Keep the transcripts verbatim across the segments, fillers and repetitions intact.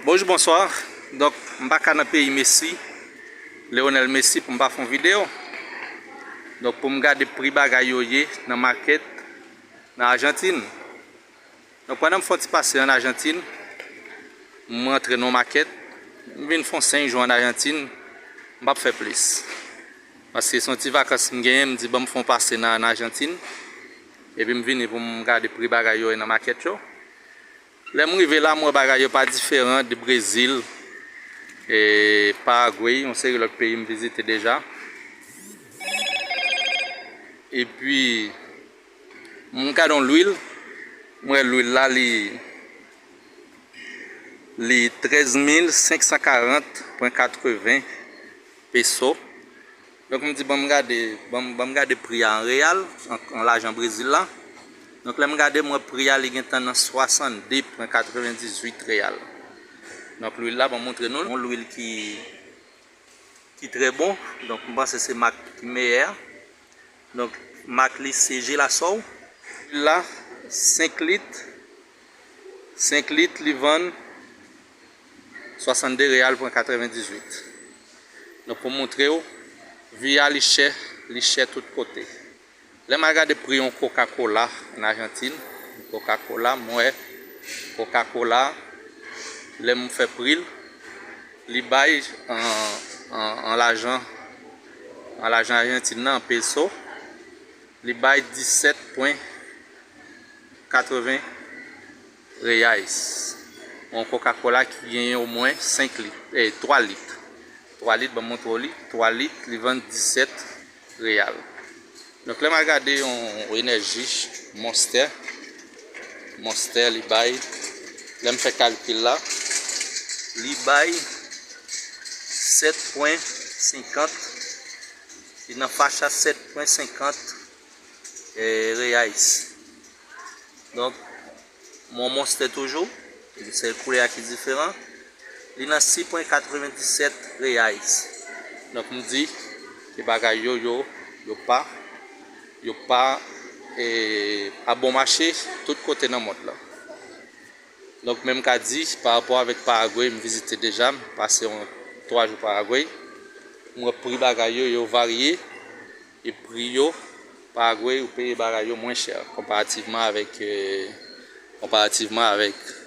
Bonjou, bonswa. Donk, m pa ka nan peyi Messi, Lionel Messi, pou m pa fè yon videyo. Donk, pou m gade pri bagay yo ye nan makèt nan Ajantin. Donk, pandan m fè yon ti pase ann Ajantin, m rantre nan yon makèt, m vin fè yon senk jou ann Ajantin, m p ap fè plis. Paske se yon ti vakans m genyen, m di, "Ban m fè yon pase nan, ann Ajantin." Epi m vini pou m gade pri bagay yo ye nan makèt yo. Lè m rive la, m wè bagay yo pa diferan de Brezil, e Paragwe, yon seri lòt peyi m vizite deja. Epi, m gade yon lwil, m wè lwil la, li, li trèz mil senk san karant pwen katreven peso. Donk, m di, "Ban m gade, ban m, ban m gade pri a an reyal, an, an lajan Brezil la." Donk, lè m gade, m wè pri a, li gentan nan swasannde pwen katrevendizuit reyal. Donk, lwil la, ban m montre nou, yon lwil ki, ki trè bon. Donk, m panse se mak ki meyè a. Donk, mak li se Gelasol. Lwil la, senk lit, senk lit, li vann swasannde reyal pwen katrevendizuit. Donk, pou montre w, vi a, li chè, li chè tout kote. Lè m al gade pri yon Coca-Cola ann Ajantin, Coca-Cola, m wè Coca-Cola, lè m fè pri l, li bay an, an, an lajan, an lajan Ajantin nan, an peso, li bay disèt pwen katreven reais. Yon Coca-Cola ki genyen omwen senk lit, eh, twa lit. Twa lit, ban m montre w li. Twa lit, li vann disèt reyal. Donk, lè m al gade yon enèji, Monster, Monster, li bay, lè m fè kalkil la, li bay sèt pwen senkant, li nan fach a sèt pwen senkant, eh, reais. Donk, m wè Monster toujou, se koulè a ki diferan. Li nan sis pwen katrevenndisèt reais. Donk, m di ke bagay yo, yo, yo pa, yo pa, eh, a bon mache tout kote nan mond lan. Donk, men m ka di, pa rapò avèk Paragwe, m vizite deja, m pase yon twa jou Paragwe, m wè pri bagay yo, yo varye, e pri yo, Paragwe, ou peye bagay yo mwen chè, konparativman avèk, eh, konparativman avèk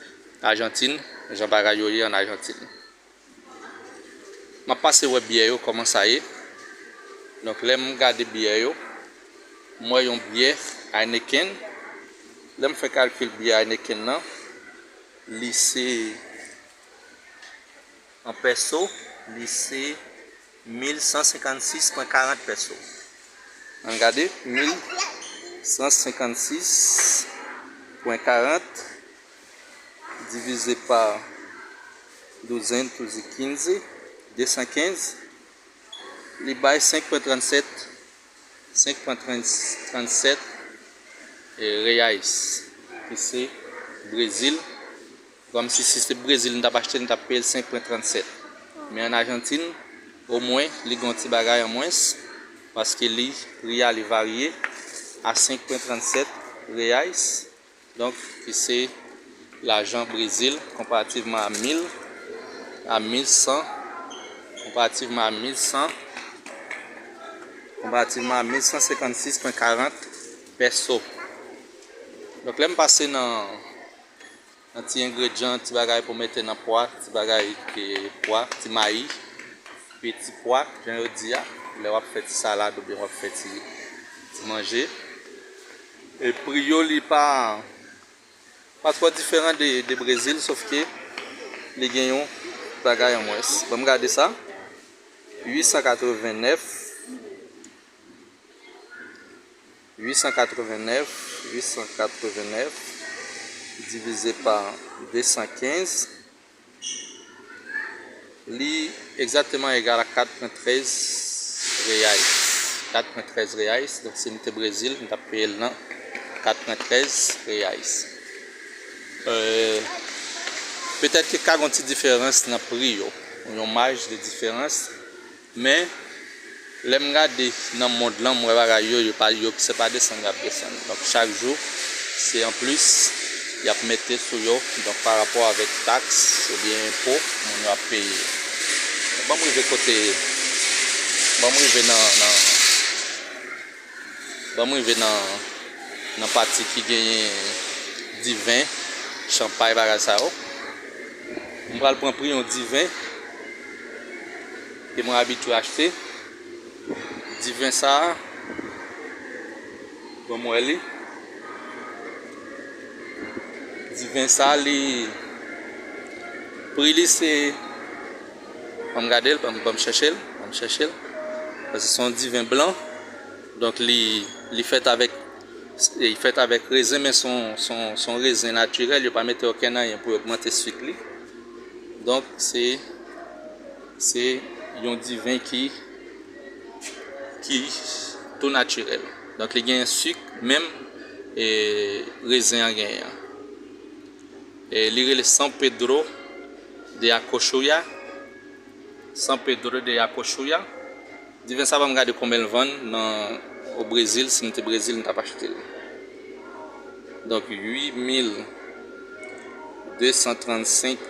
Ajantin, jan bagay yo ye ann Ajantin. M ap pase wè byè yo, kòman sa ye. Donk, lè m gade byè yo, m wè yon byè Heineken. Lè m fè kalkil byè Heineken nan, li se, an pèso, li se mil san senkannsis pwen karant pèso. Ann gade, mil san senkannsis pwen karant divize pa douzèn, douz, kenz, de san kenz, li bay senk pwen trannsèt, senk pwen trannsèt, eh, reais, ki se Brezil. Kòmsi si se Brezil m t ap achte l, m t ap peye l senk pwen trannsèt. Men ann Ajantin, omwen, li gen yon ti bagay an mwens, paske li, pri a, li varye a senk pwen trannsèt reais. Donk, ki se lajan Brezil, konparativman a mil, a mil san, konparativman a mil san, konparativman a mil san senkannsis pwen karant pèso. Donk, lè m pase nan, nan ti engredyan, ti bagay pou mete nan pwa, ti bagay ke pwa, ti mayi, piti pwa, jan yo di a, lè w ap fè ti salad oubyen w ap fè ti, ti manje. E pri yo, li pa, pa twò diferan de, de Brezil, sof ke li gen yon bagay an mwens. Ban m gade sa. Uit san katrevennèf, uit san katrevennèf, uit san katrevennèf divize pa de san kenz, li egzakteman egal a kat pwen trèz reais. Kat pwen trèz reais. Donk, si m te Brezil, m t ap peye l nan kat pwen trèz reais. Euh, petèt ke ka gen yon ti diferans nan pri yo, yon maj de diferans, men lè m gade nan mond lan, m wè bagay yo, yo pa, yo, se pa desann y ap desann. Donk, chak jou, se an plis, y ap mete sou yo, donk, pa rapò avèk taks oubyen enpo moun yo ap peye. Ban m rive kote, ban m rive nan, nan, ban m rive nan, nan pati ki genyen diven, chanpay, bagay sa yo. M pral pran pri yon diven ke mwen abitye achte. Diven sa a, bon, m wè li. Diven sa a, li, pri li se, ban m gade l, ban m, ban m chèche l, ban m chèche l. Paske se yon diven blan. Donk, li, li fèt avèk, li fèt avèk rezen, men se yon, se yon, se yon rezen natirèl. Yo pa mete okenn anyen pou yo ogmante sik li. Donk, se, se yon diven ki, ki tou natirèl. Donk, li genyen sik, menm, e, rezen an genyen an. E, li rele San Pedro de Acoxuya. San Pedro de Acoxuya. Diven sa, ban m gade konbyen l vann nan, o Brezil. Si m te Brezil, m t ap achte l. Donk, uit mil de san trannsenk,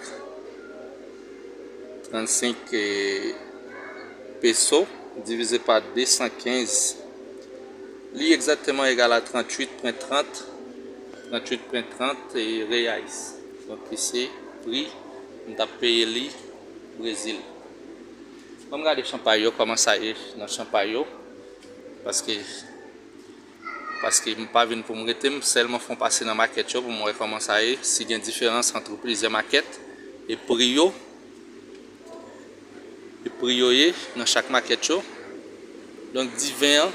trannsenk, eh, peso divize pa de san kenz, li egzakteman egal a tranntuit pwen trant, tranntuit pwen trant, eh, reais. Donk, se pri m t ap peye li Brezil. Ban m gade chanpay yo, kòman sa ye nan chanpay yo. Paske, paske m pa vin pou m rete, m sèlman fè yon pase nan makèt yo pou m wè kòman sa ye, si gen diferans ant plizyè makèt e pri yo, e pri yo ye nan chak makèt yo. Donk, diven an,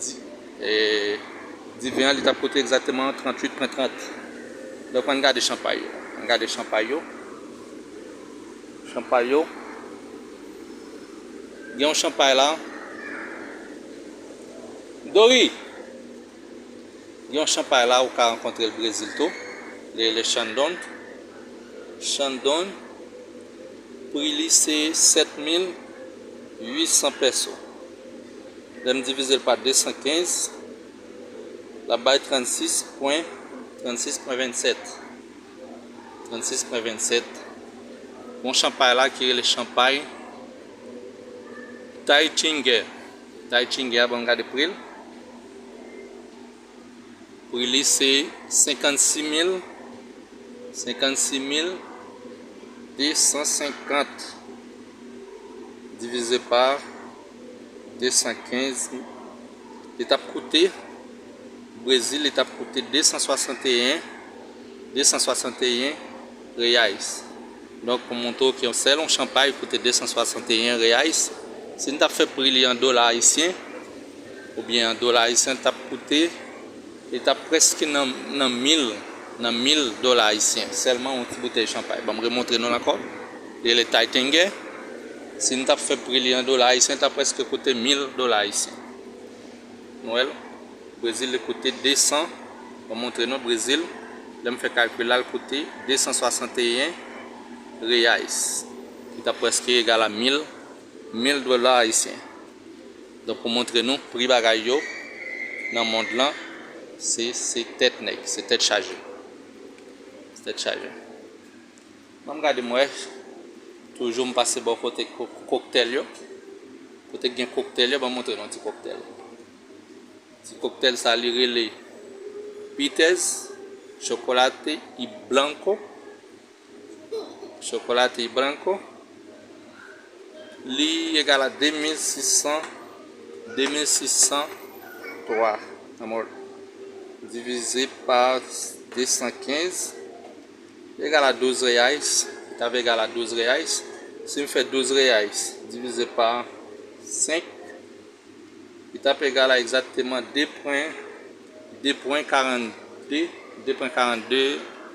di, e, diven an, li t ap koute egzakteman tranntuit pwen trant. Donk, ann gade chanpay yo. Ann gade chanpay yo. Chanpay yo. Gen yon chanpay la. Dori! Gen yon chanpay la, ou ka rankontre l Brezil tou. Li rele Chandon. Chandon. Pri li se sèt mil uit san peso. Lè m divize l pa de san kenz, l ap bay trannsis pwen, trannsis pwen vennsèt. Trannsis pwen vennsèt. Yon chanpay la ki rele chanpay Taittinger. Taittinger, ban m gade pri l. Pri li se senkannsis mil, senkannsis mil de san senkant divize pa de san kenz. Li t ap koute, Brezil, li t ap koute de san swasanteyen, de san swasanteyen reais. Donk, pou montre w ke yon sèl yon chanpay koute de san swasanteyen reais, si n t ap fè pri li an dola ayisyen, oubyen an dola ayisyen, l t ap koute, li t ap prèske nan, nan mil, nan mil dola ayisyen. Sèlman yon ti boutèy chanpay. Ban m remontre nou l ankò. Li rele Taittinger. Si n t ap fè pri li an dola ayisyen, l t ap prèske koute mil dola ayisyen. Nou wè l? Brezil, li koute de san. Ban m montre nou, Brezil, lè m fè kalkil la, l koute de san swasanteyen reais, ki t ap prèske egal a mil, mil dola ayisyen. Donk, pou montre nou pri bagay yo nan mond lan, se, se tèt nèg, se tèt chaje. Se tèt chaje. Ban m gade m wè. Toujou m pase bò kote ko-, koktèl yo. Kote k gen koktèl yo, ban m montre nou ti koktèl. Ti koktèl sa, li rele Peters Chocolate y Blanco. Chocolate y Blanco. Li egal a de mil sis san, de mil sis san twa, divize pa de san kenz, egal a douz reais, ki t ap egal a douz reais. Si m fè douz reais divize pa senk, li t ap egal a egzakteman de pwen, de pwen karannde, de pwen karannde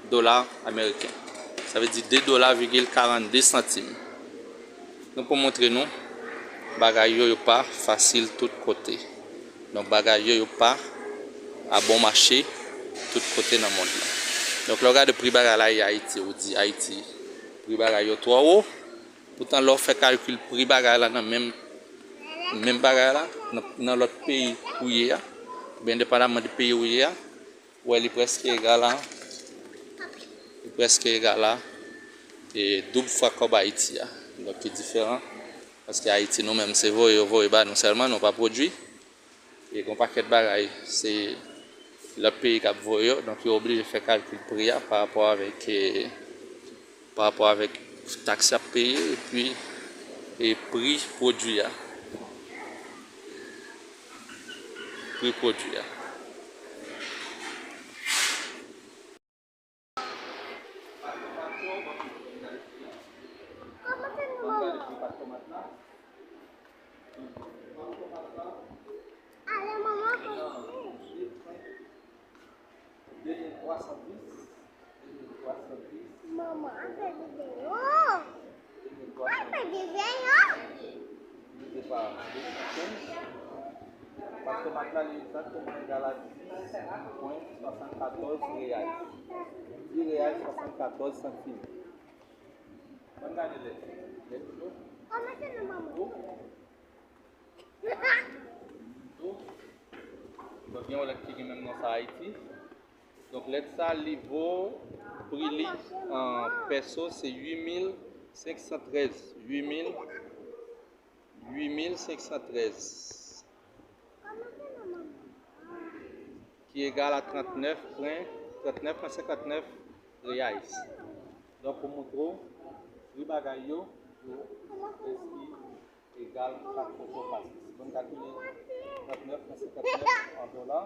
dola ameriken. Sa vle di de dola vigil karannde santim. Donk, pou montre nou, bagay yo, yo pa fasil tout kote. Donk, bagay yo, yo pa a bon mache tout kote nan mond lan. Donk, lè w gade pri bagay la, e Ayiti, ou di Ayiti, pri bagay yo twò wo. Poutan, lè w fè kalkil pri bagay la nan menm, menm bagay la, nan, nan lòt peyi ou ye a, oubyen endepandaman de peyi ou ye a, Ou wè, li prèske egal a, li prèske egal a e doub fwa kòb Ayiti a. Donk, ki diferan. Paske Ayiti, nou menm, se voye yo voye ba nou sèlman, nou pa pwodui. E gon pakèt bagay, se lòt peyi k ap voye yo, donk yo oblije fè kalkil pri a pa rapò avèk, e, pa rapò avèk taks y ap peye, epi, e pri pwodui a. Pri pwodui a. Manman, fè videyo. Fè videyo. Divize pa de san kenz. Paske mat la, li egzakteman egal a dis pwen swasannkatòz reyal. Dis reyal swasannkatòz santim. Ann gade lèt. Lèt yo. Kòman se non, manman? Donk, gen yon lèt ki gen menm non sa Ayiti. Donk, lèt sa, li vo, pri li an pèso, se uit mil senk san trèz. Uit mil, uit mil senk san trèz. Ki egal a trannèf pwen, trannèf pwen senkannèf reais. Donk, pou montre w, pri bagay yo, yo prèske egal kat pwen sèt. Bon, kalkile trannèf pwen senkannèf an dola,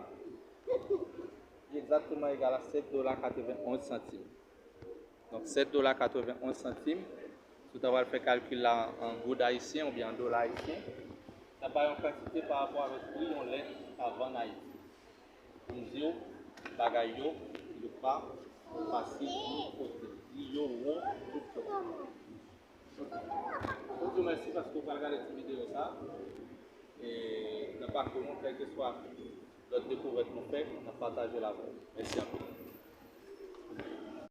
li egzakteman egal a sèt dola katrevenonz santim. Donk, sèt dola katrevenonz santim, si w ta pral fè kalkil la an goud ayisyen oubyen an dola ayisyen, sa pa yon kantite pa rapò avèk pri yon lèt ka vann Ayiti. Pou m di w, bagay yo, yo pa fasil pou kote. Pri yo wo tout kote. Ok. Mwen di w mèsi paske w pral gade ti videyo sa. E nan pakou nou, kèlkeswa lòt dekouvèt nou fè, n ap pataje l avè w. Mèsi anpil.